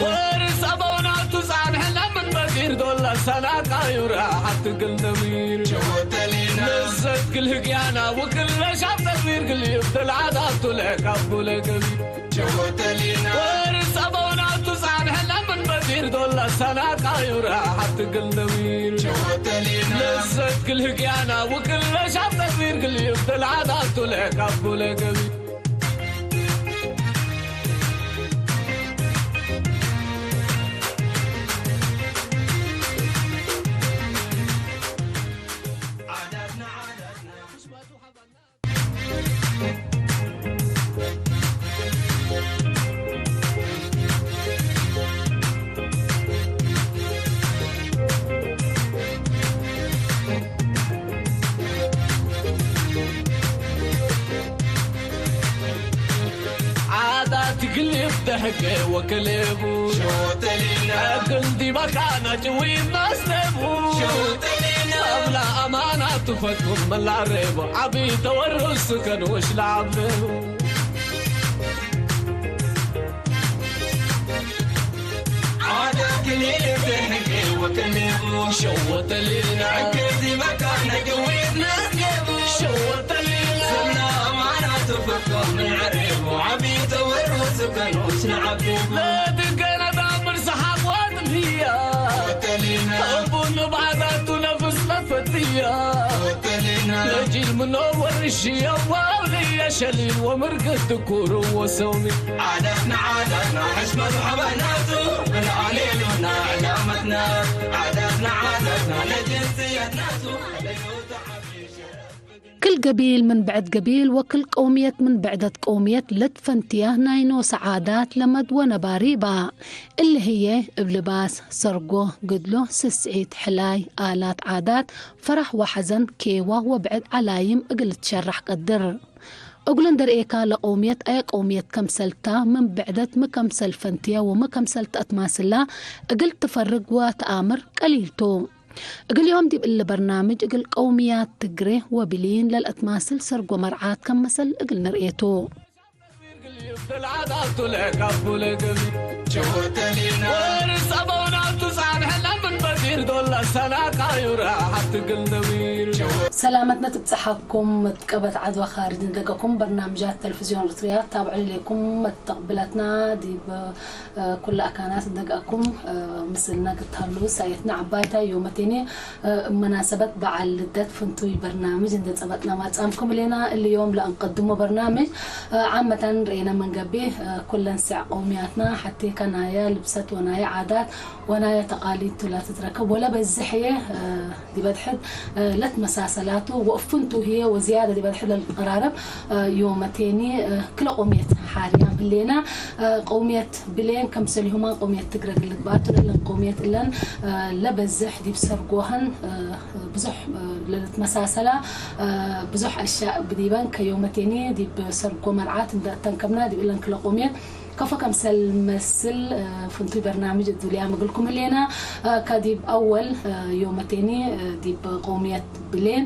ወርስ ኣበውናቱ ጻንሕና ምን በጊር ዶላ ሰናቃ ዩራ ሓትግል ነሚር ንዘትግል ህግያና ውክል ለሻብ ተግቢር ግልዩብ ተልዓዳቱ ለካቡ ለገቢር ወርስ ኣበውናቱ ጻንሕና ምን በጊር ዶላ ሰናቃ ዩራ ሓትግል ነሚር ንዘትግል ህግያና ውክል ለሻብ ተግቢር ግልዩብ ተልዓዳቱ ለካቡ ለገቢር ዓዳት ግልብ ደሕገ ወከሌቡ ሸወተሊና ግልዲ ባካና ጭዊት ማስነቡ ሸወተሊና ኣብላ ኣማና ትፈቱ መላረቡ ዓቢ ተወርሱ ከንወሽ ለዓብነቡ ዓዳት ግልብ ደሕገ ወከሌቡ ሸወተሊና ግልዲ ባካና ጭዊት ማስነቡ ሸወተሊና ኣብላ ኣማና ትፈቱ መላረቡ ዓቢ ተወርሱ ከንወሽ ለዓብነቡ ለድገና ዳምር ሰሓብ ወጥንያ ቡን ባዕዳቱ ነፍስ ለፈትያ ለጂል ምኖ ወርሽ የዋውልየ ሸሊል ወምርግት ትኩሩ ወሰውሚ ዓዳትና ዓዳትና ሕሽመቱ ሓባናቱ ብልዓሌሉና ዕላመትና ዓዳትና ዓዳትና ለጅንስየትናቱ ክል ገቢል ምን ብዕድ ገቢል ወክል ቀውምየት ምን ብዕደት ቀውምየት ለትፈንትያ ናይ ኖሰ ዓዳት ለመድ ወነባሪ እባ። እሊ ህዬ እብ ልባስ፣ ሰርጎ፣ ግድሎ፣ ስስዒት፣ ሕላይ፣ ኣላት ዓዳት፣ ፈራሕ ወሐዘን፣ ኬዋ ወብዕድ ዓላይም እግል ልትሸራሕ ቀድር። እግሉ እንዴ ርኤካ ለቀውምየት አየ ቀውምየት ከምሰልታ ምን ብዕደት ሚ ከምሰል ፈንትየ ወሚ ከምሰል ተአትማስላ እግል ትፈርግ ወተአምር ቀሊል ቱ። እግል ዮም ዲብ እሊ በርናምጅ እግል ቀውምያት ትግሬ ወብሊን ለልአትማስል ሰርጎ መርዓት ከም መሰል እግል ንርኤ ቱ። ሰላመትና ትብጽሓኩም መትቀበት ዓድዋ ካርጅ ንደገኩም በርናምጃት ተለቪዝዮን ኤርትርያ ታብዑ ኢለይኩም መተቕብለትና ዲብ ኩሉ ኣካናት ንደገኩም ምስልና ክትሃሉ ሳየትና ዓባይታ ዮመቴኒ እብ መናሰበት በዓል ልደት ፍንቱይ በርናምጅ እንደ ጸበጥና ማጻምኩም ሌና እሊ ዮም ለእንቀድሞ በርናምጅ ዓመታን ርኤና መንገቢ ኩለን ስዕ ቀውምያትና ሓቴ ከናየ ልብሰት ወናየ ዓዳት ወናየ ተቃሊድ ቱላ ትትረከብ ወለ በዝሕየ ዲበድሕድ ለትመሳሰላቱ ወእፍንቱ ህየ ወዝያደ ዲበድሕድ ለልቀራረብ ዮመቴኒ ክለ ቆምየት ሓርያም ህሌና ቆምየት ብሌን ከምሰሊሁማ ቆምየት ትግረ ግልግባቱ እለን ቆምየት እለን ለበዝሕ ዲብ ሰርጎኸን ብዙሕ ለልትመሳሰላ ብዙሕ ኣሻእ ብዲበን ከዮመቴኒ ዲብ ሰርጎ መርዓት እንዳ ተንከብና ዲብ እለን ክለ ቆምየት ከፎ ከምሰል መስል ፍንቱይ በርናምጅ እዱልያ ምግልኩም ህሌና ከዲብ ኣወል ዮመቴኒ ዲብ ቆምየት ብሌን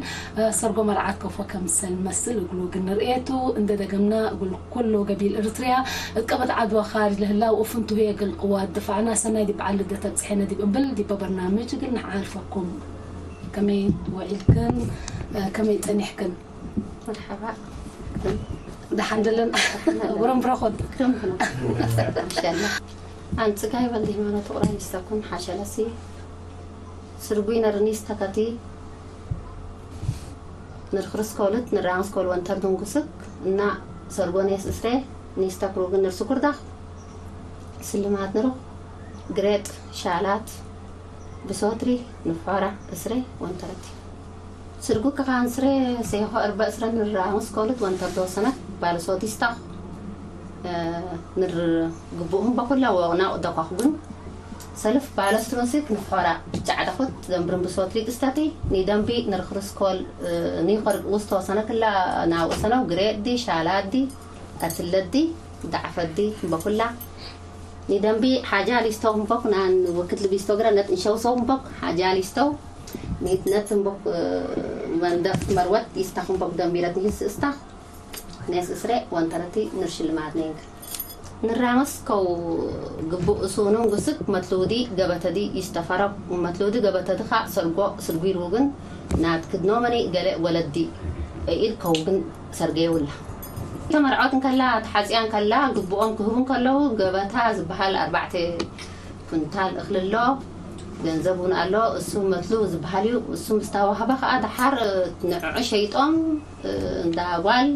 ሰርጎ መርዓት ከፎ ከምሰል መስል እግሉ ግንርኤቱ እንደ ደገምና እግል ኩሉ ገቢል እርትርያ እቀበት ዓድዋ ካርጅ ለህላው እፍንቱ ህየ ገልቅዋ ድፋዕና ሰናይ ዲብ በዓል ልደት ኣብጽሐነ ዲብ እምብል ዲበ በርናምጅ እግል ንሓልፈኩም። ከመይ ውዒልክን ከመይ ጸኒሕክን? መርሓባ። ደሓን ደለን ብረምብረኹን። ክረምብረኹን። ምሸላ። ኣንጽጋይ ወልደ ሃይማኖት ጥቁራይ ሚስተኩን ሓሸለሲ ስርጉይ ነርኒስ ተከቲ ንርክርስ ኮልት ንራንስ ኮል ወንተር ዱንጉስክ እና ሰርጎኔስ እስሬ ኒስታ ክሩግን ንርሱ ኩርዳኽ ስልማት ንሩኽ ግሬጥ ሻላት ብሶትሪ ንፋራ እስሬ ወንተረቲ ስርጉ ከኻን ስሬ ሴሆ እርበ እስረ ንራንስ ኮልት ወንተር ዶሰነት ባልሶት ይስታኽ ንር ግቡእሁም በኩላ ወና ደኳኽጉን ሰልፍ ባለስትሮንሲክ ንፎራ ጫዕዳኹት ደንብርን ብሶት ሊቅስተቲ ኒደንቢ ንርኽርስኮል ኒኸር ውስቶ ሰነክላ ናውእሰነው ግሬዲ ሻላዲ ቀትለዲ ዳዕፈዲ እምበኩላ ኒደንቢ ሓጃ ሊስተው እምበኩ ናን ወክት ልቢስቶ ግረ ነት እንሸውሰው እምበኩ ሓጃ ሊስተው ኒት ነት እምበኩ መንደፍ መርወት ይስታኽ እምበኩ ደንቢረት ኒህስ እስታኽ ኔስ እስሬ ወንተረቲ ንር ሽልማት ነይንክ ንራመስ ከው ግቡእ እሱ ንንጉስክ መትልውዲ ገበተዲ ይስተፈረብ። መትልውዲ ገበተዲ ኻ ሰርጎ ስርጉ ይርውግን ናት ክድኖ መኒ ገለ ወለዲ ኢድ ከውግን ሰርገ የውላ። ተመርዖት እንከላ ተሓጽያ እንከላ ግቡኦም ክህቡ እንከለዉ ገበታ ዝበሃል ኣርባዕተ ኩንታል እኽሊ ኣሎ። ገንዘብ እውን ኣሎ። እሱ መትሉ ዝበሃል እዩ። እሱ ምስ ተዋህበ ከዓ ደሓር ንዕዑ ሸይጦም እንዳ ጓል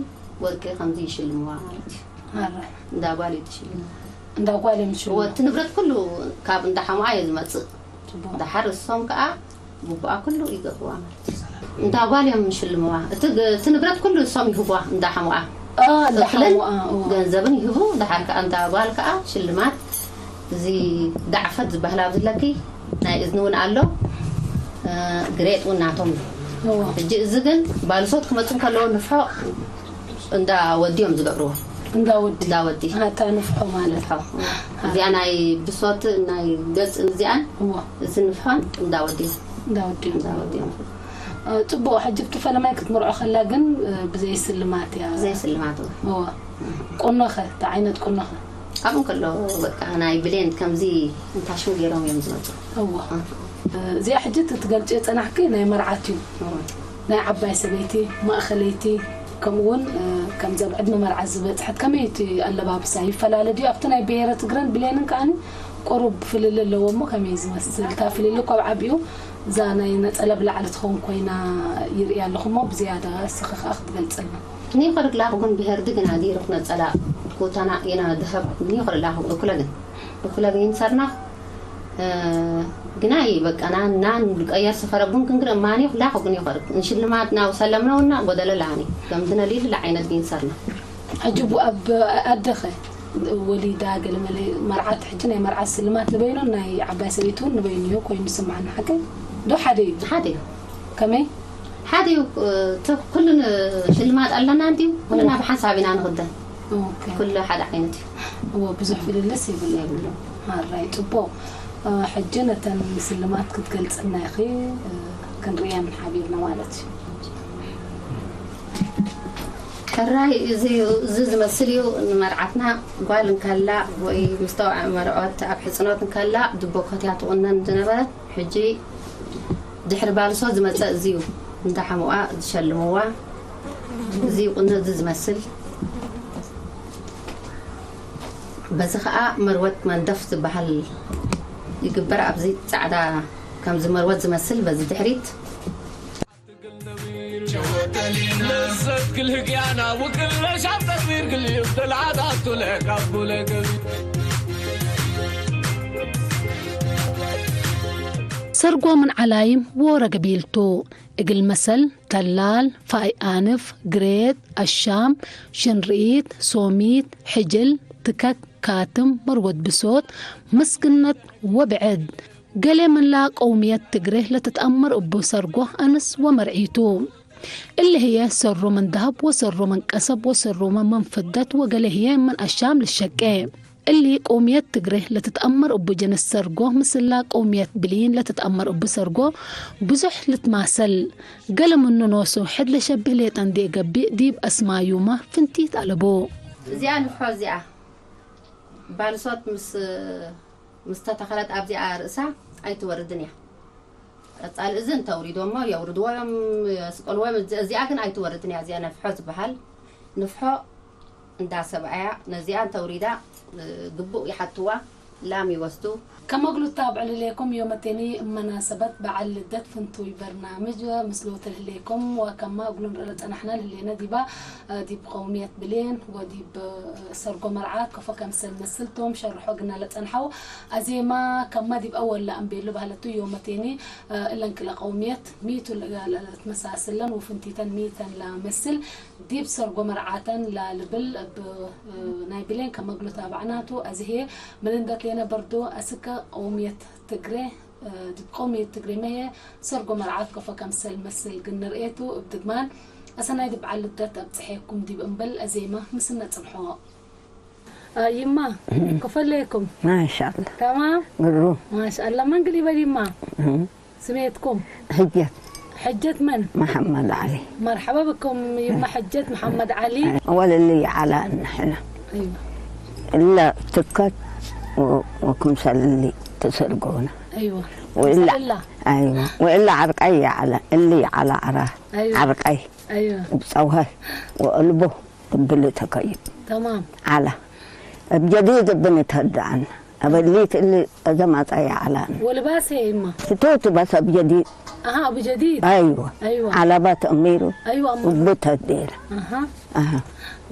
ወርቂ ከምዚ ይሽልምዋ ማለት እዩ። ኣረ፣ እንዳ ጓል እዩ ትሽልም። እንዳ ጓል እዮም ዝሽልሙ። ወቲ ንብረት ኩሉ ካብ እንዳ ሓሙኣ እዩ ዝመጽእ። ጽቡቕ። ደሓር እሶም ከዓ ግቡኣ ኩሉ ይገብርዋ ማለት እዩ። እንዳ ጓል እዮም ዝሽልምዋ። እቲ ግ-፣ እቲ ንብረት ኩሉ እሶም ይህብዋ እንዳ ሓሙኣ። ኦ፣ እንዳ እኽልን ሓሙኣ፣ እዎ። ገንዘብን ይህቡ። ደሓር ከዓ እንዳ ጓል ከዓ ሽልማት እዚ ዳዕፈት ዝበሃል ኣብዚ ለኪ ናይ እዝኒ እውን ኣሎ። እ፣ ግሬጥ እውን ናቶም እዩ። እዎ። ሕጂ እዚ ግን ባልሶት ክመፁ ከለዎ ንፍሖ እንዳ ወዲ እዮም ዝገብርዎ። እንዳ ወዲ። እንዳ ወዲ። ኣታ ንፍሖ ማለት። ንፍሖ። እዚኣ ናይ ብሶት ናይ ገፅ እዚኣን እዎ። እዚ ንፍሖን እንዳ ወዲ። እንዳ ወዲ። እንዳ ወዲ እዮም። እ፣ ጽቡቕ፣ ሕጂ ብቲ ፈለማይ ክትምርዖ ከላ ግን፣ እ፣ ብዘይ ስልማት እያ። ብዘይ ስልማት እዎ። እዎ። ቁኖኸ፣ እቲ ዓይነት ቁኖኸ? ኣብኡ እንከሎ በቃ ናይ ብሌን ከምዚ እንታሽሙ ገይሮም እዮም ዝመፁ። እዎ። እ። እ፣ እዚኣ ሕጂ እቲ ትገልጽዮ ጸናሕኪ ናይ መርዓት እዩ። እዎ። ናይ ዓባይ ሰበይቲ፣ ማእኸለይቲ፣ ከምኡ እውን፣ እ፣ ከምዚ ኣብ ዕድመ መርዓ ዝበጽሐት ከመይ እቲ ኣለባብሳ ይፈላለ ድዩ? ኣብቲ ናይ ብሄረ ትግረን ብሌንን ከኣኒ ቁሩብ ፍልልይ ኣለዎ እሞ ከመይ ዝመስል? እታ ፍልልይ እኮ ኣብ ዓቢኡ እዛ ናይ ነጸላ ብላዕሊ ትኸውን ኮይና ይርእያ ኣለኹ እሞ ብዝያዳ እስኺ ከኣ ክትገልጽልና። ኒኸርግላኹ ግን ብሄር ድግና ገይሩኽ ነጸላ ኩታና ኢና ድሀብ ኒኸርግላኹ እኩለ ግን እኩለ ግን ሰርናኽ ግናይ በቃ ናን ናን ቀየር ስፈረቡን ክንግረ ማኒ ኹላኹ ግን ይኸርግ እንሽልማት ናው ሰለምነውና ጎደለ ላኒ ከም ድነሊል ለዓይነት ግን ሰርና። ሕጂ ቡ ኣብ ኣደኸ ወሊዳ ገለመለ መርዓት ሕጂ ናይ መርዓት ስልማት ንበይኑ ናይ ዓባይ ሰበይቱ ንበይኑ እዩ ኮይኑ ስምዓና ሓቀ ዶ ሓደ እዩ። ሓደ እዩ። ከመይ ሓደ እዩ። እቲ ኩሉ ሽልማት ኣለና እንድዩ ኩልና ብሓንሳብ ኢና ንኽደ። ኦኬ። ኩሉ ሓደ ዓይነት እዩ። እዎ ብዙሕ ፍልልስ ይብሉ። ይብሉ። ኣራይ ጽቡቕ። እ፣ ሕጂ ነተን ስልማት ክትገልጽልና ኢኺ፣ እ፣ ክንርእየን ሓቢርና ማለት እዩ። ሕራይ እዚ እዩ፣ እዚ ዝመስል እዩ። ንመርዓትና ጓል እንከላ ወይ ምስተውዐ መርዖት ኣብ ሕጽኖት እንከላ ድቦኮት እያ ትቑነን ዝነበረት። ሕጂ ድሕሪ ባልሶ ዝመጸ እዚ እዩ። እንዳ ሓሙኣ ዝሸልምዋ እዚ ቁኖ እዚ ዝመስል። በዚ ኸኣ መርወት መንደፍ ዝበሃል ይግበር። ኣብዚ ጻዕዳ ከምዚ መርወት ዝመስል በዚ ድሕሪት። ሰርጎ ምን ዓላይም ወረገቢልቱ እግል መሰል፣ ተላል፣ ፋይ ኣንፍ፣ ግሬት፣ ኣሻም፣ ሽንርኢት፣ ሶሚት፣ ሕጅል፣ ትከክ፣ ካትም፣ መርወት ብሶት፣ ምስግነት ወብዕድ። ገሌ ምንላ ቀውምየት ትግሬ ለትትአመር እቡ ሰርጎ አንስ ወመርዒቱ። እሊ ህዬ ሰሩ ምን ደሀብ ወሰሩ ምን ቀሰብ ወሰሩ ምን ፍደት ወገሌ ህዬ ምን አሻም ልሸቄ። እሊ ቀውምየት ትግሬ ለትትአመር እቡ ጀንስ ሰርጎ ምስላ ቀውምየት ብሊን ለትትአመር እቡ ሰርጎ ብዙሕ ልትማሰል። ገሌ ምኑ ኖሱ ሕድ ለሸብህ ሌጠ እንዴ ገብእ ዲብ አስማዩመ ፍንቲት አለቡ። እዚኣ ንፍሖ እዚኣ ባልሶት ምስ ምስ ተተኸለት ኣብዚኣ ርእሳ ኣይትወርድን እያ። ቀጻሊ እዚ እንተውሪዶሞ የውርድዎ እዮም የስቀልዎ እዮም። እዚ- እዚኣ ግን ኣይትወርድን እያ። እዚኣ ነፍሖ ዝበሃል ንፍሖ እንዳ ሰብኣያ ነዚኣ እንተውሪዳ ግቡእ ይሓትዋ ላም ይወስዱ። ከመግሉታ ብዕልሌኩም ዮመቴኒ እመናሰበት በዓል ልደት ፍንቱይ በርናምጅ ምስሉ ትልህሌኩም ወከማ እግሉን ርእ ጸናሕና ልህሌነ ዲባ ዲብ ቀውምየት ብሌን ወዲብ ሰርጎ መርዓት ከፎ ከምሰል መስልቶም ሸርሖ ግና ለጸንሐው ኣዜማ ከማ ዲብ ኣወላ እምቤሉ ባህለቱ ዮመቴኒ እለን ክለ ቀውምየት ሚቱ ለትመሳስለን ውፍንቲተን ሚተን ላመስል ዲብ ሰርጎ መርዓተን ላልብል እብ ናይ ብሌን ከመግሉታ ባዕናቱ ኣዝሄ ምልንደት ሌነ በርዶ ኣስከ ቀውምየት ትግሬ ዲብ ቀውምየት ትግሬ መሄ ሰርጎ መርዓት ከፎ ከምሰል መስል ግን ንርእየቱ እብ ድግማን ኣሰናይ ዲብ በዓል ልደት ኣብጽሐኩም ዲብ እምበል ኣዜማ ምስነ ጽንሖ። ይማ ከፈለይኩም ማሻአላ ተማም ግሩ ማሻአላ መንግል ይበል ይማ ስሜትኩም ሕጀት ሕጀት መን? محمد علي መርሓባ ብኩም። ይማ ሕጀት መሓመድ ዓሊ። وللي على نحن ኣይዋ إلا تكت و- وكمسل اللي تسرقونا ኣይዋ وإلا إلا. أيوة وإلا عرقي على اللي على عرا أيوة. عرقي ኣይዋ وبصوهي وقلبه قبل تكيب ተማም على بجديد بنتهدى عنه أبليت اللي أذا ما طيع على ወልባስ እየ ይማ ستوت بس بجديد ኣሃ ኣብ ጀዲድ أيوة أيوة. على بات أميره ኣይዋ እሞ وبتهدينا ኣሃ أها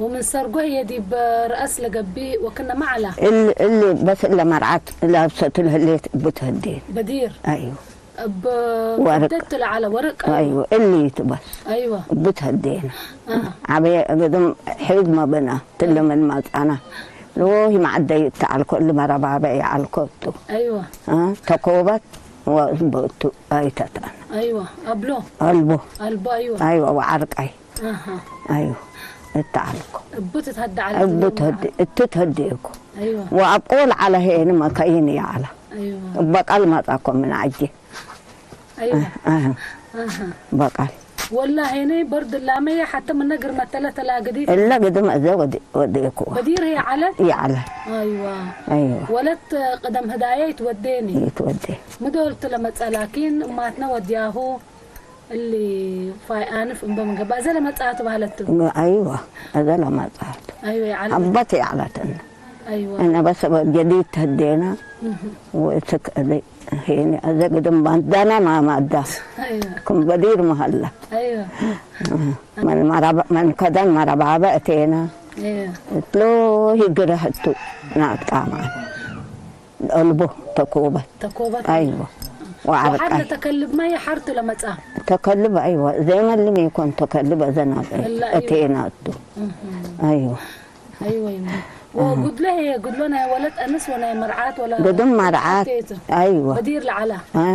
ومن ሰርጎ የዲ በርአስ ለገቢ ወክነ ማዕላ اللي اللي بس إلا مرعت لابسة الهليت بتهدين በዲር أيوة እብ ወርቅ። ክብደት ትለዓለ ወርቅ أيوة اللي تبس ኣይዋ بتهدينا ኣሃ عبي قدم حيد ما بنا تلمن ما أنا لو هي معدي تعال كل مرة بابا يعال كوتو ኣይዋ ها تكوبت وزبطتو أي تتأنا ኣይዋ ኣብሎ قلبه ኣልቦ ኣይዋ أيوة وعرقي ኣሃ أيوة التعلق እቡ ትትሃዳ ዓለ أبو تهدي تتهديكو ኣይዋ وأقول على هين ما كاين يا على ኣይዋ بقال ما تاكو من عجي ኣይዋ أها ኣሃ بقال ወላ ሄነ በርድ ላመየ ሓተ ምነግር መተለ ተላግዲ إلا قدم أزا ودي وديكو በዲር هي ዓለት يا على ኣይዋ أيوة ወለት ቅደም ህዳየ ይትወደኒ يتودي ምዶልቱ ለመጸ ላኪን እማትነ ወዲያሁ እሊ ፋይ ኣንፍ እምበ ምገባ እዘ ለመጻቱ ባህለቱ أيوة هذا لما صارت ኣይወ ይዓለ حبتي على تن ኣይወ أنا بس جديد تهدينا وإتك أدي هيني أزا قدم باندانا ما مادة ኣይወ كم بدير مهلا ኣይወ من مربع من كدن مربع بأتينا ኣይወ تلو هي قرهتو نعت كاما قلبه تكوبة ተኮበት أيوة ወሓር وعرقي ለተከልብ ማየ ሓርቱ ለመጻ تكلب أيوة زي ما اللي يكون تكلب أزنا إلا أيوة. أتينا أدو أيوة ኣይወ ይሞ ወጉድለ ህየ ጉድሎ ናይ ወለት ኣንስ ወናይ መርዓት ወላ قدم مرعات ኣቴቱ أيوة በዲር ለዓላ ها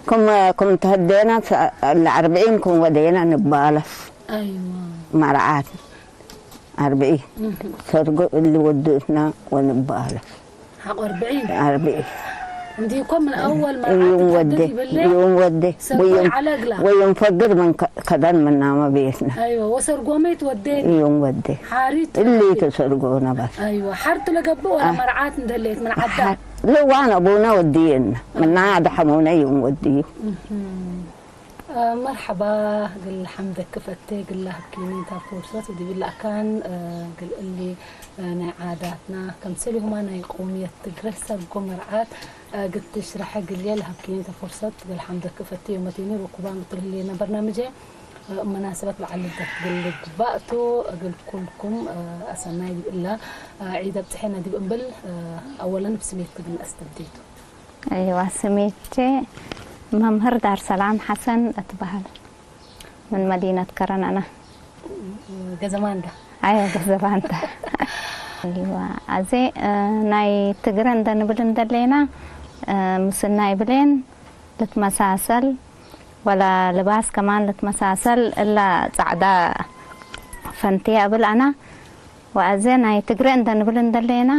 كم كم تهدينا س- الأربعين كم ودينا نبالف ኣይወ مرعات أربعين سرقوا اللي ودوتنا ونبالف ሓቆ ኣርብዒን أربعين እንዲኮ ምን ኣወል يوم መርዓት ودي ይብለ يوم ودي ሰብኮ ويوم ዓለግላ ويوم فقر من ك- كدن من نام بيتنا ኣይወ ወሰርጎመይ ትወደኒ يوم ودي ሓሪት اللي تسرقونا بس ኣይወ ሓርቱ ለገብእ ወላ መርዓት እንደሌት ምን ዓዳ لو أنا أبونا ودينا من نادى حمونا يوم وديه መርሓባ ግል ሓምደክ ፈቴ ግላ ህብኪኒ እታ ፍርሶት ዲብላ ኣካን ግል እሊ ናይ ዓዳትና ከምሰል ይሁማ ናይ ቆምየት ትግረ ሰርጎ መርዓት ግትሽ ራሐ ግልየ ለሃብኪኒ እታ ፍርሶት ግል ሓምደክ ፈቴ ዮመቴኒ ርኩባን ግትር ህልየና በርናምጀ መናሰበት በዓል ልደት ግል ግባእቱ ግል ኩልኩም ኣሰናይ ዲብ እላ ዒድ ኣብፅሐና ዲብ እምብል ኣወለን ብስሜት ግድን ኣስተብዴቱ እዋ ስሜቼ መምህር ዳር ሰላም ሓሰን እትበሃል ምን መዲነት ከረን ኣና ገዘማንዳ ኣዮ ገዘባንታ እዋ ኣዜ ናይ ትግረ እንደንብል እንደሌና ምስናይ ብሌን ልትመሳሰል ወላ ልባስ ከማን ልትመሳሰል እላ ጻዕዳ ፈንትያ እብል ኣና ወኣዘ ናይ ትግረ እንደንብል እንደሌና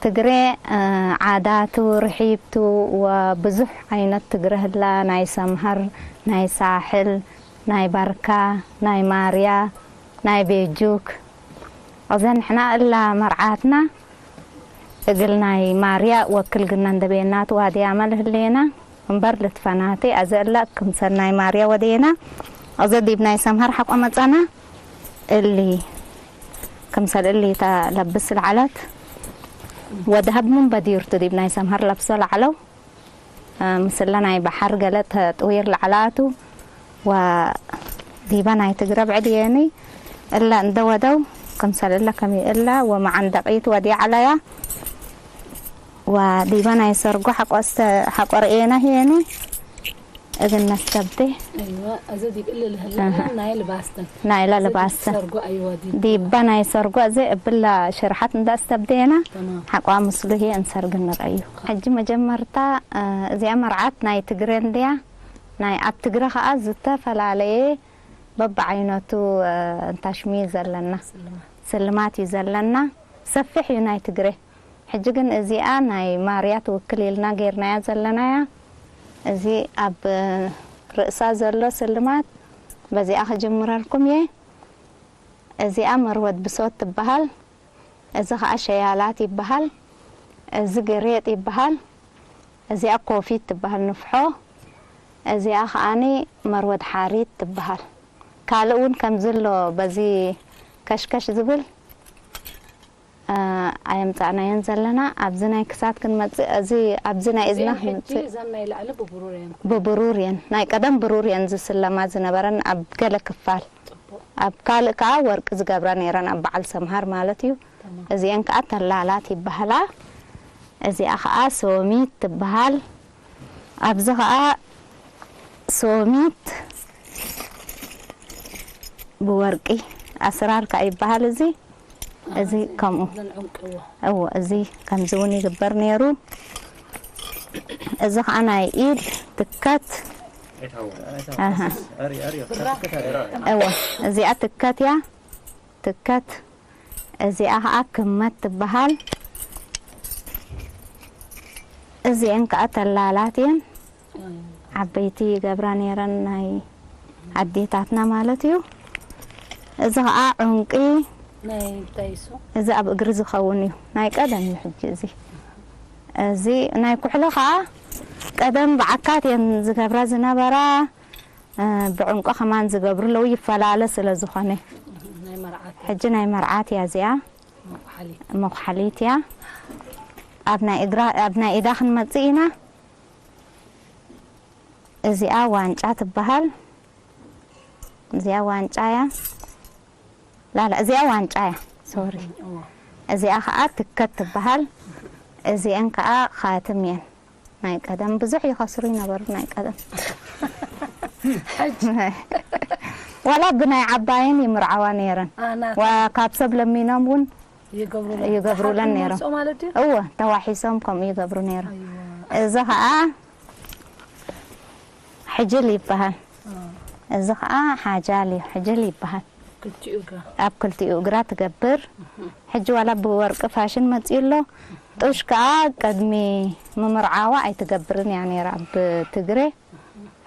ትግሬ ዓዳቱ ርሒብቱ ወብዙሕ ዓይነት ትግረ ህላ ናይ ሰምሃር ናይ ሳሕል ናይ ባርካ ናይ ማርያ ናይ ቤጁክ ኣዘ ንሕና እላ መርዓትና እግል ናይ ማርያ ወክል ግና እንደቤናት ዋድያ መልህሌና እምበር ልትፈናቴ ኣዘ እላ ክምሰል ናይ ማርያ ወደየና ኣዘ ዲብ ናይ ሰምሃር ሓቆ መጻና እሊ ክምሰል እሊ እታ ለብስ ለዓላት ወደሀብ ምን በዲርቱ ዲብ ናይ ሰምሀር ለብሶ ለዐለው ምስለ ናይ በሐር ገለ ተጥዊር ለዐላቱ ወዲበ ናይ ትግረ ብዕድ የኒ እለ እንደ ወደው ክምሰል እለ ከሚ እለ ወመዐን ደቂት ወዲ ዐለያ ወዲበ ናይ ሰርጎ ሐቆ ርእየነ ህየኒ እግል ነስተብዴ። ኣይዋ፣ እዚ ዲብ እሊ ልህለ ናይ ልባስትን ናይለ ልባስትን ሰርጎ ኣይዋ ዲብ ዲበ ናይ ሰርጎ እዚ እብላ ሽርሓት እንዳ እስተብዴና ተማም። ሓቋ ምስሉ ህየ እንሰርግ ንረዩ። ሕጂ መጀመርታ እ፣ እዚኣ መርዓት ናይ ትግረ እንድያ። ናይ ኣብ ትግረ ኸኣ ዝተፈላለየ በብዓይነቱ እ፣ እንታሽሚ ዘለና ስልማት ስልማት እዩ ዘለና። ሰፊሕ እዩ ናይ ትግረ። ሕጂ ግን እዚኣ ናይ ማርያ ትውክል ኢልና ጌርናያ ዘለናያ። እዚ ኣብ ርእሳ ዘሎ ስልማት በዚኣ ክጅምረልኩም እየ። እዚኣ መርወት ብሶት ትበሃል። እዚ ኸኣ ሸያላት ይበሃል። እዚ ግሬጥ ይበሃል። እዚኣ ኮፊት ትበሃል ንፍሖ። እዚኣ ኸኣኒ መርወት ሓሪት ትበሃል። ካልእ እውን ከምዚ ኣሎ በዚ ከሽከሽ ዝብል፣ እ፣ ኣየምጻእናዮን ዘለና። ኣብዚ ናይ ክሳድ ክንመጽእ፣ እዚ ኣብዚ ናይ እዝና እዚአን ሕጂ ክንመጽእ እዘን ናይ ላዕሊ ብብሩር እየን። ብብሩር እየን። ናይ ቀደም ብሩር እየን ዝስለማ ዝነበረን ኣብ ገለ ክፋል። ጽቡቕ። ኣብ ካልእ ከኣ ወርቂ ዝገብራ ነይረን ኣብ በዓል ሰምሃር ማለት እዩ። ተማም። እዚአን ከኣ ተላላት ይበሃላ። እዚኣ ከኣ ሶሚት ትበሃል። ኣብዚ ከኣ ሶሚት ብወርቂ ኣስራር ከኣ ይበሃል። እዚ፣ እዚ ከምኡ። እዘን ዕንቁዎ። እዎ፣ እዚ ከምዚ እውን ይግበር ነይሩ። እዚ ከኣ ናይ ኢድ ትከት። ኣሃ። እዎ፣ እዚኣ ትከት እያ። ትከት። እዚኣ ከኣ ክመት ትበሃል። እዚአን ከኣ ተላላት እየን። ዓበይቲ ይገብራ ነይረን ናይ ኣዴታትና ማለት እዩ። እዚ ከኣ ዑንቂ፣ ናይ እንታይ እሱ? እዚ ኣብ እግሪ ዝኸውን እዩ። ናይ ቀደም እዩ ሕጂ እዚ። እዚ ናይ ኩሕሊ ከኣ ቀደም ብዓካት እየን ዝገብራ ዝነበራ። እ፣ ብዕንቁ ከማን ዝገብሩ ኣለዉ፣ ይፈላለ ስለ ዝኾነ። ናይ መርዓት። ሕጂ ናይ መርዓት እያ እዚኣ። መኩሓሊት። መኩሓሊት እያ። ኣብ ናይ እግራ፣ ኣብ ናይ ኢዳ ክንመጽእ ኢና። እዚኣ ዋንጫ ትበሃል። እዚኣ ዋንጫ እያ። ላላ፣ እዚኣ ዋንጫ እያ። ሶሪ። እዋ። እዚኣ ከኣ ትከት ትበሃል። እዚአን ከኣ ኻትም እየን። ናይ ቀደም ብዙሕ ይኸስሩ ይነበሩ ናይ ቀደም። ሕጂ? ዋላ ብናይ ዓባየን ይምርዓዋ ነይረን። አ፣ ናታ። ዋ፣ ካብ ሰብ ለሚኖም እውን ይገብሩለን። ይገብሩለን ዝሓትም ነይሮም። መርጾ ማለት ድዩ? እወ፣ ተዋሒሶም ከምኡ ይገብሩ ነይሮም። ኣይዋ። እዚ ኸኣ ሕጅል ይበሃል። አ። እዚ ኸኣ ሓጃል እዩ፣ ሕጅል ይበሃል። ክልቲኡ እግራ። ኣብ ክልቲኡ እግራ ትገብር። እህ። ሕጂ ዋላ ብወርቂ ፋሽን መጺኡ ኣሎ። ጡሽ ከኣ ቅድሚ ምምርዓዋ ኣይትገብርን እያ ነይራ ኣብ ትግሬ።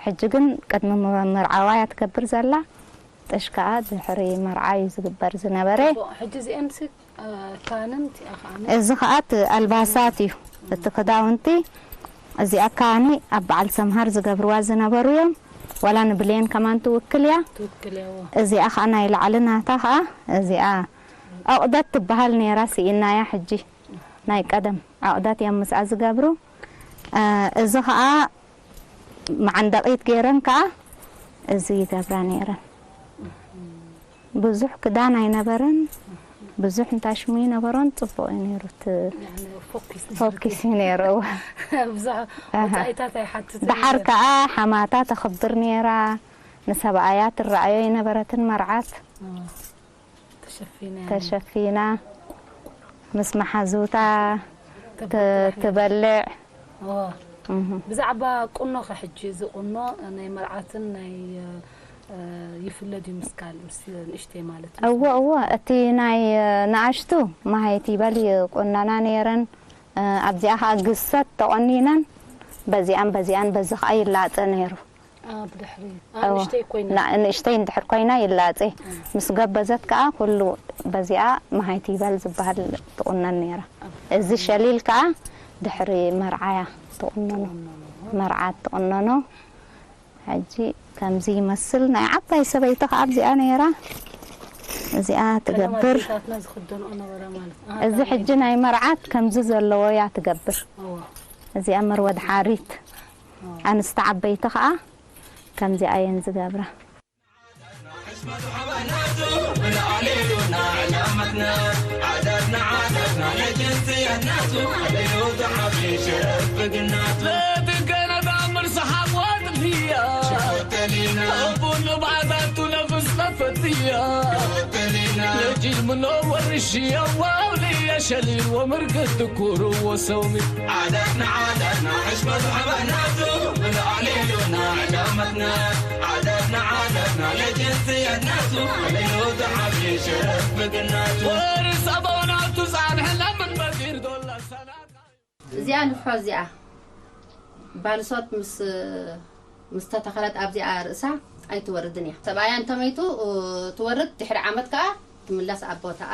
ሕጂ ግን ቅድሚ ምምርዓዋ እያ ትገብር ዘላ። ጡሽ ከኣ ድሕሪ መርዓ እዩ ዝግበር ዝነበረ። ጽቡቕ። ሕጂ እዚአንሲ፣ እ፣ ካንን እቲኣ ከኣ ነ- እዚ ከኣ እቲ ኣልባሳት እዩ። እቲ ክዳውንቲ እዚኣ ካኒ ኣብ በዓል ሰምሃር ዝገብርዋ ዝነበሩ እዮም። ዋላ ንብሌን ከማን ትውክል እያ። ትውክል እያ፣ እዎ። እዚኣ ከኣ ናይ ላዕሊ ናታ ከኣ እዚኣ ዑቕደት ትበሃል ነይራ፣ ስኢናያ ሕጂ። ናይ ቀደም ዑቕደት እዮም ምስኣ ዝገብሩ። እ፣ እዚ ከኣ መዓንደቒት ገይረን ከኣ እዚ ይገብራ ነይረን። ብዙሕ ክዳን ኣይነበረን፣ ብዙሕ እንታይ ሽሙ ይነበሮን፣ ጽቡቕ እዩ ነይሩ እቲ ያኒ ፎኪስ ነይሩ። ፎኪስ እዩ ነይሩ። ብዙሕ ኣሃ። ወጻኢታት ኣይሓትትን ደሓር ነይሩ። ከኣ ሓማታ ተኽብር ነይራ፣ ንሰብኣያ ትረኣዮ ኣይነበረትን መርዓት። እ፣ ተሸፊና ያኒ። ተሸፊና፣ ምስ መሓዙታ ተ-፣ ተበልዕ። ትበልዕ። ኦ። እህ። ብዛዕባ ቁኖ ከ ሕጂ፣ እዚ ቁኖ ናይ መርዓትን ናይ፣ እ፣ ይፍለ ድዩ ምስ ካልእ፣ ምስ ንእሽተይ ማለት እዩ? እወ፣ እወ። እቲ ናይ፣ እ፣ ንኣሽቱ መሃይቲ ይበል ይቁነና ነይረን። እ፣ ኣብዚኣ ኸኣ ግሰት ተቆኒነን፣ በዚኣን በዚኣን በዚ ኸኣ ይላጸ ነይሩ። አ፣ ብድሕሪ። አ፣ እወ። ንእሽተይ ኮይና። ና-፣ ንእሽተይ እንድሕር ኮይና ይላጸ። እ። ምስ ገበዘት ከኣ ኩሉ በዚኣ መሃይቲ ይበል ዝበሃል ትቁነን ነይራ። እ። እዚ ሸሊል ከኣ ድሕሪ መርዓያ ትቁነኖ። ትቁነኖ። መርዓት ትቁነኖ። ሕጂ ከምዚ ይመስል። ናይ ዓባይ ሰበይቲ ከኣ ኣብዚኣ ነይራ። እዚኣ ቀደም ትገብር። ኣዴታትና ዝኽደንኦ ነበረ ማለት። አ፣ እዚ ካብ ናይ ሕጂ ናይ መርዓት ከምዚ ዘለዎ እያ ትገብር። እዋ። እዚኣ መርወድ ሓሪት። ኣንስቲ ዓበይቲ ኸኣ ከምዚኣ እየን ዝገብራ። እዚኣ ንፍሖ እዚኣ ባልሶት ምስ ምስ ተተኸለት ኣብዚኣ ርእሳ ኣይትወርድን እያ። ሰብኣያ እንተመይቱ፣ እ፣ ትወርድ፣ ድሕሪ ዓመት ከኣ ትምለስ ኣብ ቦታኣ።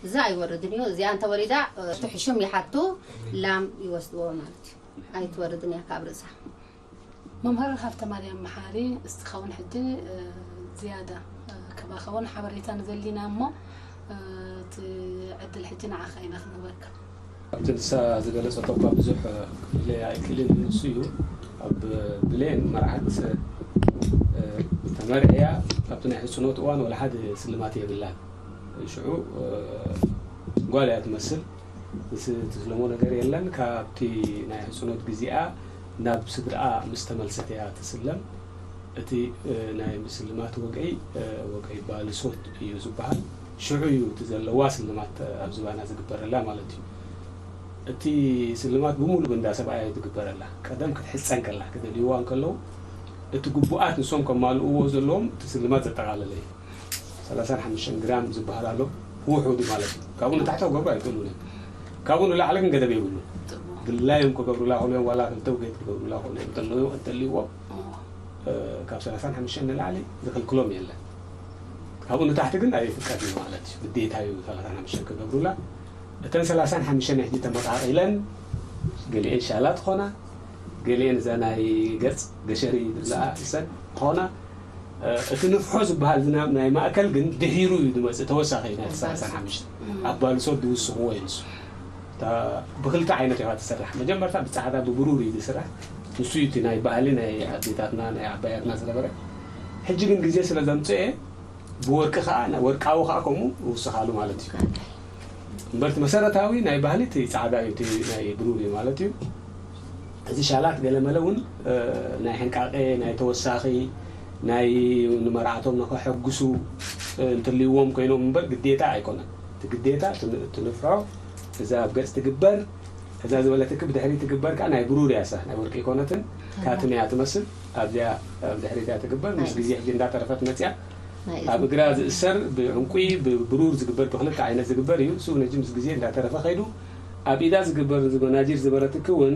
እዛ ኣይወርድን እዩ። እዚኣ እንተወሪዳ፣ እ፣ ትሕሹም ይሓቱ፣ ላም ይወስድዎ ማለት እዩ። ኣይትወርድን እያ ካብ ርእሳ። መምህር ሃብተ ማርያም መሓሪ፣ እስኻ እውን ሕጂ፣ እ፣ ዝያዳ፣ እ፣ ካባኻ እውን ሓበሬታ ንደሊ ኢና እሞ፣ እ፣ እቲ ዕድል ሕጂ ንዓኻ ኢና ክንህበካ። ኣብቲ ንሳ ዝገለጸቶ እኳ ብዙሕ ክፍለ ኣይክእልን፣ ንሱ እዩ። ኣብ ብሌን መርዓት፣ እ፣ ተመርዕያ ኣብቲ ናይ ሕጽኖት እዋን ወላ ሓደ ስልማት የብላን። ሽዑ፣ እ፣ ጓል እያ ትመስል። እዚ ትስለሞ ነገር የለን። ካብቲ ናይ ሕጽኖት ግዜኣ ናብ ስድራኣ ምስ ተመልሰት እያ ትስለም። እቲ፣ እ፣ ናይ ምስልማት ወግዒ፣ እ፣ ወግዒ ባልሶት እዩ ዝበሃል። ሽዑ እዩ እቲ ዘለዋ ስልማት፣ እ፣ ኣብ ዝባና ዝግበረላ ማለት እዩ። እቲ ስልማት ብምሉእ እንዳ ሰብኣያ እዩ ዝግበረላ። ቀደም ክትሕጸን ከላ፣ ክደልይዋ እንከለዉ፣ እቲ ግቡኣት ንሶም ከማልእዎ ዘለዎም እቲ ስልማት ዘጠቓለለ እዩ። ሰላሳን ሓሙሽተን ግራም ዝበሃል ኣሎ፣ ውሑድ ማለት እዩ። ካብኡ ንታሕቲ ክገብሩ ኣይክእሉን እዮም። ካብኡ ንላዕሊ ግን ገደብ የብሉን። ድላዮም ክገብሩላ ይኽእሉ እዮም፣ ዋላ ክልተ ውጌት ክገብሩላ ይኽእሉ እዮም። እንተለዩ-፣ እንተልይዎም፣ እ፣ ካብ ሰላሳን ሓሙሽተን ንላዕሊ ዝኽልክሎም የለን። ካብኡ ንታሕቲ ግን ኣይፍቀድን ማለት እዩ። ግዴታ እዩ ሰላሳን ሓሙሽተን ክገብሩላ። እተን ሰላሳን ሓሙሽተን ሕጂ ተመቓቒለን፣ ገሊኤን ሻላት ኾና፣ ገሊኤን እዛ ናይ ገጽ ገሸሪ ዝብላ እሰን ኾና፣ እ፣ እቲ ንፍሖ ዝበሃል ዝናብ ናይ ማእከል ግን ድሒሩ እዩ ዝመጽእ፣ ተወሳኺ እዩ ናይቲ ሰላሳን ሓሙሽተን። ኣብ ባልሶት ዝውስኽዎ እዩ ንሱ። እታ ብኽልተ ዓይነት ኢኻ ትስራሕ። መጀመርታ ብጻዕዳ ብብሩር እዩ ዝስራሕ። ንሱ እዩ እቲ ናይ ባህሊ ናይ ኣዴታትና ናይ ዓባያትና ዝነበረ። ሕጂ ግን ግዜ ስለ ዘምጽኤ ብወርቂ ከኣ፣ ናይ ወርቃዊ ከኣ ከምኡ ይውስኻሉ ማለት እዩ። እምበር እቲ መሰረታዊ ናይ ባህሊ እቲ ጻዕዳ እዩ፣ እቲ ናይ ብሩር እዩ ማለት እዩ። እዚ ሻላት ገለመለ እውን፣ እ፣ ናይ ሕንቃቄ፣ ናይ ተወሳኺ፣ ናይ ንመርዓቶም ንኸሐጉሱ፣ እ፣ እንትልይዎም ኮይኖም እምበር ግዴታ ኣይኮነን። እቲ ግዴታ እቲ ን-፣ እቲ ንፍሖ፣ እዛ ኣብ ገጽ ትግበር፣ እዛ ዝበለትኪ ብድሕሪት ትግበር ከኣ ናይ ብሩር እያ፣ እሳ ናይ ወርቂ ኣይኮነትን፣ ካትም እያ ትመስል። ኣብዚኣ ኣብ ድሕሪት እያ ትግበር። ምስ ግዜ ሕጂ እንዳተረፈት መጽያ ናይ ኣብ እዝኒ። እግራ ዝእሰር ብዕንቁ፣ ብብሩር ዝግበር፣ ብክልተ ዓይነት ዝግበር እዩ። እሱ ነጂ ምስ ግዜ እንዳተረፈ ከይዱ ኣብ ኢዳ ዝግበር፣ እዚ መናጅር ዝበረትኪ እውን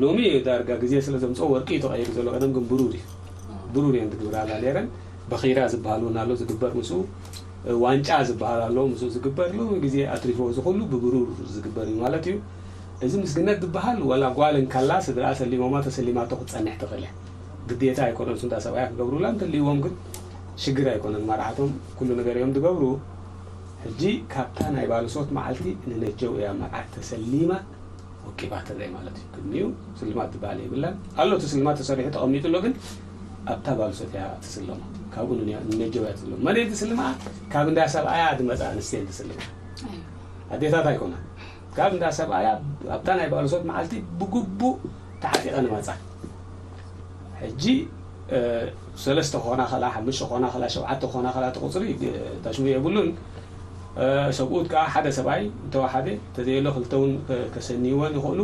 ሎሚ እዩ ዳርጋ ግዜ ስለ ዘምጽኦ ወርቂ እዩ ተቐይሩ ዘሎ። ቀደም ግን ብሩር እዩ። ብሩር እየን ዝግብራላ ነይረን። በኺራ ዝበሃል እውን ኣሎ ዝግበር ምስኡ። ዋንጫ ዝበሃል ኣሎ ምስኡ ዝግበር። ሎሚ ግዜ ኣትሪፎ እዚ ኩሉ ብብሩር ዝግበር እዩ ማለት እዩ። እዚ ምስግነት ዝበሃል ዋላ ጓል እንከላ ስድራኣ ሰሊሞማ ተሰሊማቶ ክትጸንሕ ትኽእል እያ። ግዴታ ኣይኮነን፣ እሱ እንዳ ሰብኣያ ክገብሩላ እንተልይዎም ግን ሽግር ኣይኮነን። መርዓቶም ኩሉ ነገር እዮም ዝገብሩ። ሕጂ ካብታ ናይ ባልሶት መዓልቲ ንነጀው እያ መርዓት ተሰሊማ ወቂባ ትረአ ማለት እዩ። ቅድሚኡ ስልማት ዝበሃል የብላን። ኣሎ እቲ ስልማት ተሰሪሑ ተቐሚጡ ኣሎ፣ ግን ኣብታ ባልሶት እያ ትስለሞ። ካብኡ ንነ-፣ ንነጀው እያ ትስለሞ። መን እየን ትስልማ? ካብ እንዳ ሰብኣያ ዝመጻ ኣንስቲ እየን ትስልማ። ኣዴታት ኣይኮና። ካብ እንዳ ሰብኣያ ኣብታ ናይ ባልሶት መዓልቲ ብግቡእ ተዓጢቐን ይመጻ። ሕጂ፣ እ፣ ሰለስተ ክኾና ከላ፣ ሓሙሽተ ክኾና ከላ፣ ሸውዓተ ክኾና ከላ፣ እቲ ቁጽሪ፣ እ፣ ተሽሙ የብሉን። እ፣ ሰብኡት ከኣ ሓደ ሰብኣይ እንተወሓደ፣ እንተዘየሎ ክልተ እውን ከ-፣ ከሰንይወን ይኽእሉ።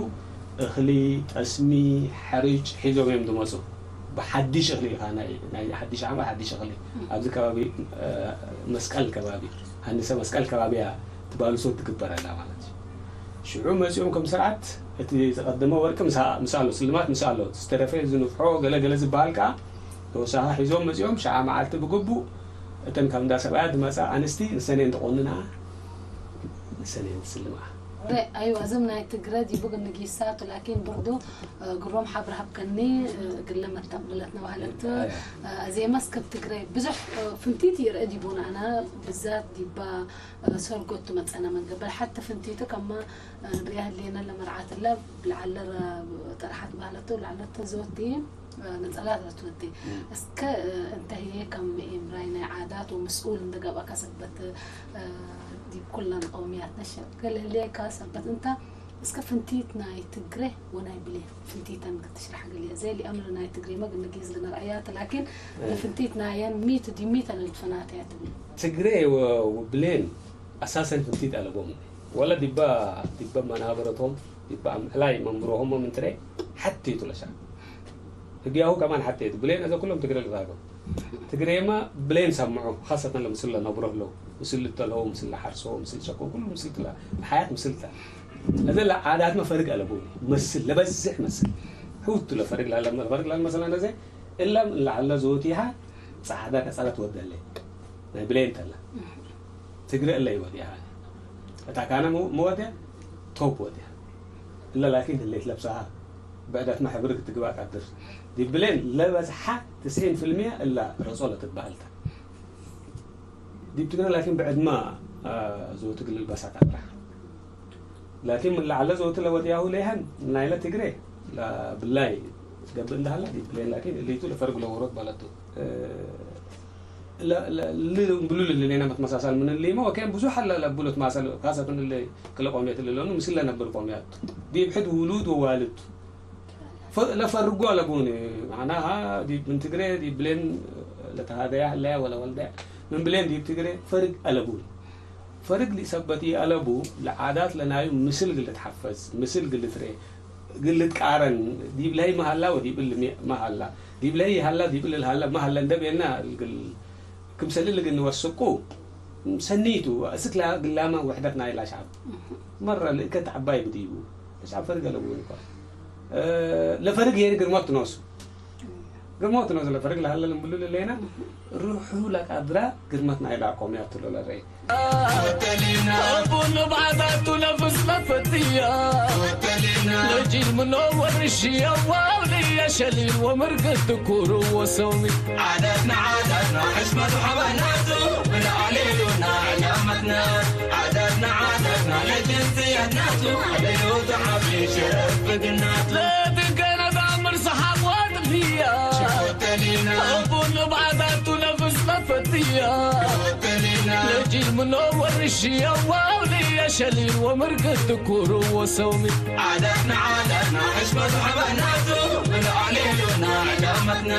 እኽሊ፣ ጠስሚ፣ ሕርጭ ሒዞም እዮም ዝመጹ። ብሓድሽ እኽሊ ኢኻ፣ ናይ፣ ናይ ሓድሽ ዓመት ሓድሽ እኽሊ። ኣብዚ ከባቢ፣ እ፣ መስቀል ከባቢ፣ ሃንሰ መስቀል ከባቢ እያ እቲ ባልሶት ትግበረላ ማለት እዩ። ሽዑ መጺኦም ከም ስርዓት እቲ ዝቐደመ ወርቂ ምሳ-፣ ምስ ኣሎ፣ ስልማት ምስ ኣሎ፣ ዝተረፈ ዝንፍሖ ገለ ገለ ዝበሃል ከኣ ተወሳኺ ሒዞም መጺኦም፣ ሸዓ መዓልቲ ብግቡእ እተን ካብ እንዳ ሰብኣያ ዝመጻ ኣንስቲ ንሰን እየን ተቆንና፣ ንሰን እየን ዝስልማ። ረ-፣ ኣይዋ፣ እዞም ናይ ትግረ ዲቡ ግን ንጊሳቱ፣ ላኪን ብርዱ፣ እ፣ ግሮም ሓብር ሃብከኒ፣ እ፣ እግለ መታም ብለት ነባህለት፣ ኣያ። እ፣ ኣዜማስ ከብ ትግረ ብዙሕ፣ እ፣ ፍንቲት ይርአ ዲቡን ኣና ብዛት ዲባ ሰርጎ እትመጸና መንገድ በል ሓቲ ፍንቲቱ ከማ ንሪያ ህሌና ለመርዓትላ ብልዓለ ጥርሓት ባህለቱ ብልዓለ ተዘወቲ ነጸላት ረትወቲ እስከ እንተ ህየ ከም ምእምራይ ናይ ዓዳት ወምስኡል እንደገባካ ሰበት ዲብ ኩለን ቀውምያት ነሸ ገለ ህሌካ ሰበት እንታ እስከ ፍንቲት ናይ ትግሬ ወናይ ብሌን ፍንቲተን ክትሽራሕ ገለ ዘይ ሊአምር ናይ ትግሬ መግ ንጊዝ ግነር ኣያት ላኪን ፍንቲት ናየን ሚት ዲሚት ኣለልትፈናት እያ ትብል ትግሬ ወ-፣ ወብሌን ኣሳሰን ፍንቲት ኣለቦም። ወላ ዲባ፣ ዲባ መናበረቶም፣ ዲባ ምዕላይ መንብሮሆሞ ምንትሬ ሓቲ ይቱ ለሻ። ህግያሁ ከማን ሓቲ ይቱ። ብሌን እዘ ኩሎም ትግሬ ልዛጎ። ትግሬማ ብሌን ሰምዑ፣ ኻሰተን ለምስል ለነብሮ ለው። ምስል ልተለው፣ ምስል ለሓርሶ፣ ምስል ሸኮ፣ ኩሉ ምስል ትላ። ሓያት ምስል ትላ። እዘ ለዓዳትመ ፈርግ ኣለቦም። መስል፣ ለበዝሕ መስል። ሕውቱ ለፈርግ ላለ፣ ፈርግ ላለ መሰላ ነዘ፣ እላ ላዕለ ዝወቲሃ ጻዕዳ ነጸላ ትወደለ ናይ ብሌን ተላ ትግረ እለ ይወዲያ እታ ካነ መወዲያ ቶፕ ወዲያ እለ ላኪን ህሌት ለብሳሃ ብዕደት ማሕብር ክትግባ ቀድር ዲ ብሌን ለበዝሓ ትስዒን ፍልሚያ እላ ረጾ ለትበሃልታ ዲብ ትግረ ላኪን ብዕድማ ዝወትግል ልባሳት ኣብራ ላኪን ምን ላዕለ ዘወትለ ወዲያሁ ለይሃን ናይለ ትግሬ ብላይ ገብእ እንዳሃላ ዲብሌን ላኪን እሊቱ ለፈርግ ለወሮት ባለቱ ብሉል ልሌና መትመሳሳል ምን ሊሞ ወከን ብዙሕ አለ ለብሉት ማሰል ካሰትን ለ ክለ ቆሚያት ልለኑ ምስል ለነብር ቆሚያት ዲብ ሕድ ውሉድ ወዋልድ ለፈርጎ ለቡን ማዕናሃ ዲብ ምን ትግሬ ዲብ ብሌን ለተሃደያ ህለያ ወለ ወልደያ ምን ብሌን ዲብ ትግሬ ፈርግ አለቡን ፈርግ ሊሰበት ይአለቡ ለዓዳት ለናዩ ምስል ግልትሓፈዝ ምስል ግልትሬ ግልትቃረን ዲብ ለይ መሃላ ወዲብ እል መሃላ ዲብ ለይ ይሃላ ዲብ እል ሃላ መሃላ እንደቤና ክምሰል ልግን ወስቁ ሰኒቱ እስክ ግላማ ውሕደት ናይላ ሻብ መረ ልእከት ዓባይ ብዲቡ ሻብ ፈርግ አለቡ እኳ ለፈርግ የሪ ግርሞት ትነሱ ግርሞት ነው ዝለ ፈርግ ለሃለ ልንብሉ ልሌና ሩሑ ለቃድራ ግርመት ናይ ላቆም ያትሎ ለረይ ተሊና ቡን ባዕዳቱ ለፍስ ለፈትያ ተሊና ለጂል ምኖ ወርሽ የዋው ልየሸሊል ወምርግት ትኩሩ ወሰውሚ ዓዳትና ዓዳትና ሕሽመቱ ሓባናቱ ብልዓሌሉና ዕላመትና ዓዳትና ዓዳትና ለጅንስያትናቱ ዕቤቱ ዓቢ ሸረፍ ብግናቱ ለትገነዳ ምርሳሓት ወጥፍያ ተሊና ቡን ባዕዳቱ ለፍስ ለፈትያ ተሊና ለጂል ምኖ ወርሽ የዋው ልየሸሊል ወምርግት ትኩሩ ወሰውሚ ዓዳትና ዓዳትና ሕሽመቱ ሓባናቱ ብልዓሌሉና ዕላመትና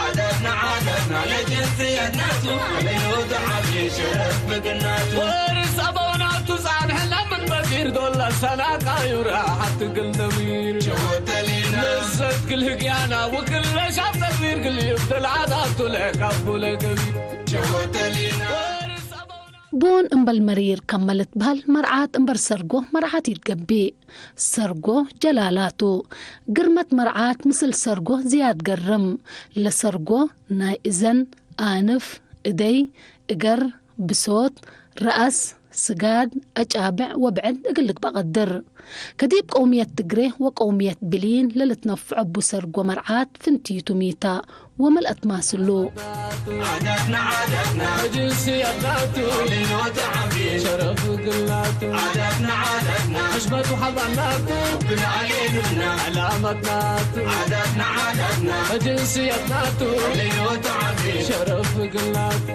ዓዳትና ዓዳትና ለጅንስያትናቱ ዕቤቱ ዓቢ ሸረፍ ብግናቱ ወርስ ኣበውናቱ ጻንሕና ምን በጊር ዶላ ሰላቃዩ ረሓት ትግል ነቢር ተሊና ለዘት ክል ህግያና ውክል ለሻብ ነቢር ግል ይብትል ዓዳቱ ለካቡ ለገቢር ተሊና ወርስ ኣበውና ቡን እምበል መሪር ከመ ልትበሀል መርዓት እምበር ሰርጎ መርዓት ኢትገቢእ። ሰርጎ ጀላላቱ። ግርመት መርዓት ምስል ሰርጎ ዝያድ ገርም። ለሰርጎ ናይ እዘን፣ ኣንፍ፣ እደይ፣ እገር፣ ብሶት፣ ረኣስ፣ ስጋድ፣ ኣጫብዕ ወብዕድ እግል ልግበእ ቀድር። ከዲብ ቀውምየት ትግሬ ወቀውምየት ብሊን ለልትነፍዖ እቡ ሰርጎ መርዓት ፍንቲቱ ሚታ ወመልአት ማስሉ። ዓዳትና ዓዳትና ሕጅንሲ ኣድናቱ ልኖተ ዓቢ ሸረፍ ግላቱ ዓዳትና ዓዳትና ሕሽመቱ ሓባናቱ ብልዓሌሉና ዕላመትናቱ ዓዳትና ዓዳትና ሕጅንሲ ኣድናቱ ልኖተ ዓቢ ሸረፍ ግላቱ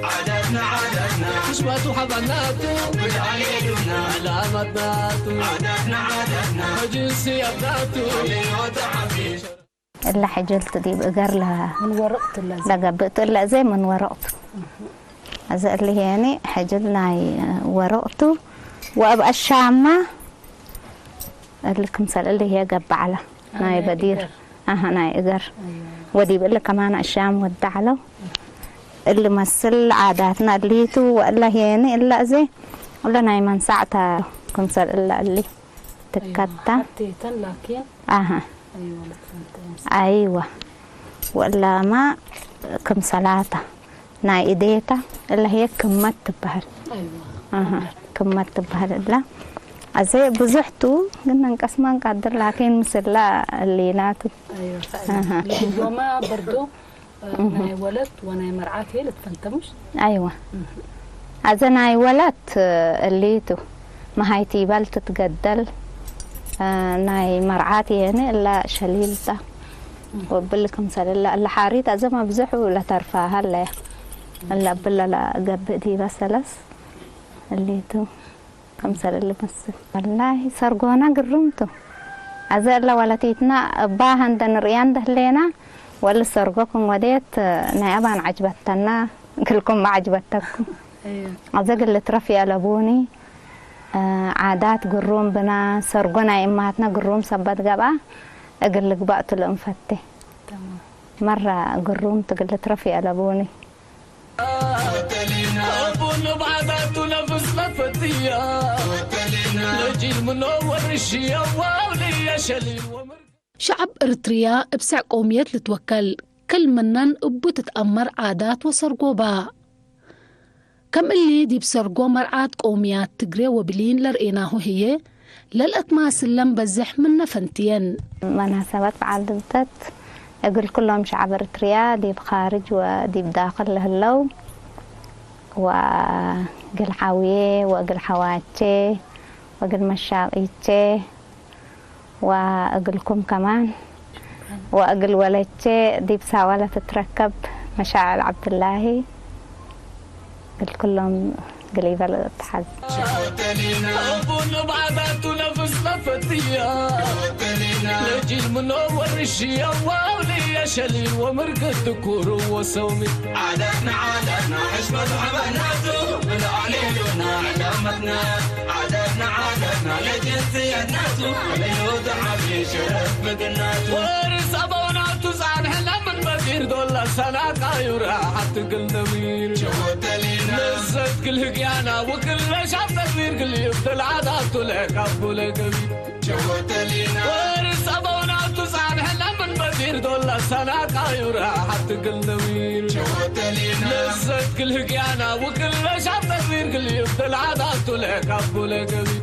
ዓዳትና ዓዳትና ሕሽመቱ ሓባናቱ ብልዓሌሉና ዕላመትናቱ ዓዳትና ዓዳትና ሕጅንሲ ኣድናቱ ልኖተ ዓቢ እለ ሕጅልት ዲብ እገር ለ- ምን ወረቕቱ ለዘ ለገብእቱ እለ እዘ ምን ወረቕቱ። እዘ እሊ ሄኒ ሕጅል ናይ ወረቕቱ ወእብ አሻማ እሊ ክምሰል እሊ ሄ ገብዓላ ናይ ናይ በዲር እገር። ኣሃ ናይ እገር ወዲብ እሊ ከማን አሻም ወዳዕለው እሊ መስል ዓዳትና እሊቱ ወእለ ሄኒ እለ እዘ እለ ናይ መንሳዕታ ክምሰል እለ እሊ ትከታ። ሓቴተን ላኪን ኣሃ ኣይወ ለትፈንተ ምስ- ኣይዋ ወላማ ክምሰላታ ናይ እዴታ እለ ህየ ክመት ትበሃል። ኣይዋ ኣሃ ክመት ትበሃል እላ ኣዘ ብዙሕቱ ግን ነንቀስማን ቃድር ላኪን ምስላ እሊናቱ ኣይዋ ኣሃ። ልቦማ በርዶ ናይ ወለት ወናይ መርዓት እየ ልትፈንተ ሙሽ ኣይዋ ኣዘ ናይ ወላት እሊቱ መሃይቲ ይበል ትትገደል ናይ መርዓት የኒ እላ ሸሊልታ ወብል ክምሰል እላ እላ ሓሪት ኣዘ መብዝሑ ለተርፋ ሃለያ እላ ብለላ ገብእ ዲበ ሰለስ እሊቱ ክምሰል ልመስል ወላሂ ሰርጎና ግርምቱ ኣዘ እለ ወለቲትና እባ ሀንደ ንርእያ እንደህሌና ወል ሰርጎኩም ወዴት ናይ ኣባን ዓጅበተና ክልኩም ዓጅበተኩም ኣዘ ግል ትረፍ የለቡኒ ዓዳት ግሩም ብና ሰርጎ ናይ እማትና ግሩም ሰበት ገብኣ እግል ልግባእ ትልእም ፈቴ መራ ግሩም ትግል ትረፍ የለቡኒ يا لجيل منور الشيا والي يا شليل ومرقد. ሸዓብ እርትርያ እብ ሰዕ ቆውምየት ልትወከል፣ ክል ምነን እቡ ትትአመር ዓዳት ወሰርጎ በ። ከም እሊ ዲብ ሰርጎ መርዓት ቆውምያት ትግሬ ወብሊን ለርኤናሁ ህዬ፣ ለልአትማስለን በዝሕ ምነ ፈንትየን። መናሰበት በዓል ልደት እግል ኩሎም ሸዓብ እርትርያ ዲብ ኻርጅ ወዲብ ዳኽል ለህለው ወእግል ሓውዬ ወእግል ሓዋቼ ወእግል መሻቂቼ ወእግልኩም ከማን ወእግል ወለቼ ዲብ ሳዋ ለትትረከብ መሻዕል ዓብድላሂ እግል ኩሎም እግል ይበል እተሓዝ። ቡን ባዕዳቱ ነፍስ መፈትያ ለጂል ምኖ ወርሽ የዋውሊ የሸሊ ወምርግድ ትኩሩ ወሰውሚ ዓዳትና ዓዳትና ሕሽመት ዓባናቱ ብልዓሌሉና ዕላመትና ዓዳትና ዓዳትና ለጅንስየናቱ ለዮተ ዓብሊ ሸረፍ ምግናቱ ወርስ ኣበውናቱ ጻንሕና ምን በጊር ዶላ ሰናቃዩ ረሓት ትግል ነዊር ሸወተሊና ለዘት ግል ህግያና ውክል ለሻብ ተግቢር ግል ይብትል ዓዳቱ ለካቡ ለገቢር ሸወተሊና ወርስ ኣበውናቱ ጻንሕና ምን በጊር ዶላ ሰናቃዩ ረሓት ትግል ነዊር ሸወተሊና ለዘት ግል ህግያና ውክል ለሻብ ተግቢር ግል ይብትል ዓዳቱ ለካቡ ለገቢር